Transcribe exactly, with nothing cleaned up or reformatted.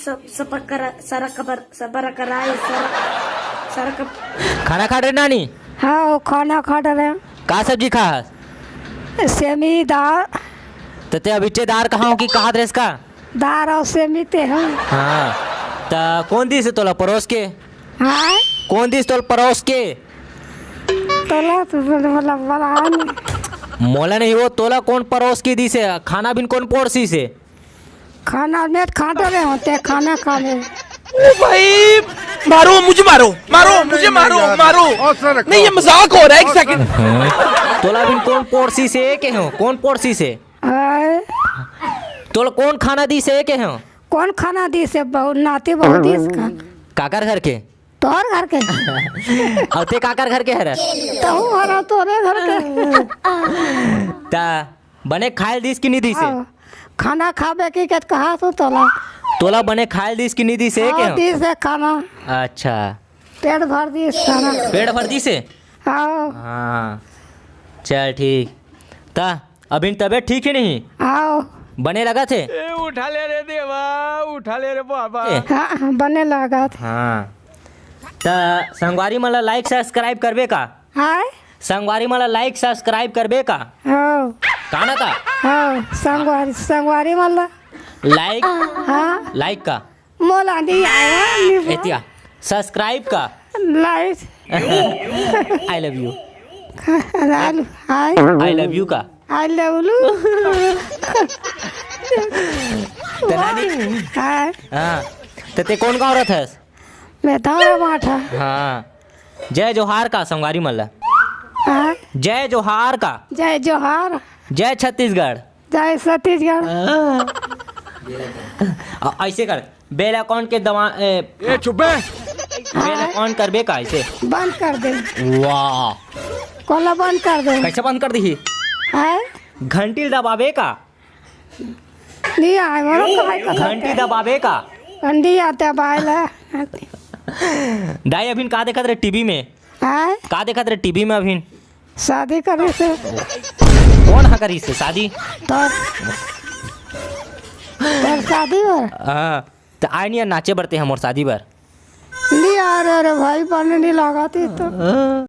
सब, सब करा, सारा कबर, सब करा कराए, सारा, सारा कब- खाना खा रहे नानी? हाँ, वो खाना खा रहे हैं। का सब्जी खा हस? सेमी दार। त ते अभी ते दार कहा हो कि कहा ड्रेस का? दार और सेमी ते हम। हाँ। त कौन दिस तोला परोस के? हाँ? कौन दिस तोला परोस के? तोला तो मतलब वाला है नहीं। मोला नहीं, वो तोला कौन परोस के दिस है? खाना बिन कौन परोसी से? खाना में खाते रहे होते, खाना खा ले। ओ भाई, मारो मुझे, मारो, मारो मुझे, मारो, मारो। नहीं, ये मजाक हो रहा है, एक सेकंड। तोला बिन कौन परोसी से के हो? कौन परोसी से? आए। तोला कौन खाना दिस है के हो? कौन खाना दिस है? बहुत नाती बहुत दिस खाना। काकर घर के? तोर घर के। अउ ते काकर घर के हरे? तहू हरा तोरे घर के। ता बने खाए दिस कि नहीं दिस है? हाँ, खाना खाबे की कत कहा तू तोला? तोला बने खाए दिस कि नहीं दिस है हाँ, के? दिस है खाना। अच्छा। पेट भर दिस खाना। पेट भर दिस है? हाँ। हाँ। चल ठीक। ता अभी तबीयत ठीक है नहीं? हाँ। बने लगा थे? ए, उठा ले रे देवा, उठा ले रे बाबा। ए। हाँ, बने लगा थे। हाँ। ता संगवारी मन ला like subscribe करबे का? हाँ। संगवारी मन ला like subscribe करबे का? हाँ। का ना का? हाँ, संगवारी, संगवारी मन ला। Like? हाँ। Like का? मोला नहीं आया, नहीं बोल। एतिया, subscribe का? Like। I love you। Lal, hi. I love you का? I love you। त नानी? हाय। हाँ। त ते कौन गाँव रथस? मैं धारा माठा। हाँ। जय जोहार का संगवारी मन ला। हाँ। जय जोहार का। जय जोहार। जय छत्तीसगढ़। जय छत्तीसगढ़। अ, ऐसे कर, bell icon के दबा, ए, ए, चुप बे। Bell icon करबे का ऐसे? बंद कर दे। वाह। कोला बंद कर दे। कैसे बंद कर दी? हैं? घंटी दबाबे का? नहीं आए, वो लोग काय करते हैं? घंटी दबाबे का? घंटी आते बाय ला। दाई अभिन का देखत रहे टीवी में? हैं? का देखत रहे टीवी में अभिन? शादी करिस हे। कौन हा करिस हे शादी? तोर, तोर शादी बर। हाँ, त आय नहीं नाचे बर ते हमर शादी बर। नहीं आ रहे रे भाई, बने नहीं लागत हे तो। हाँ।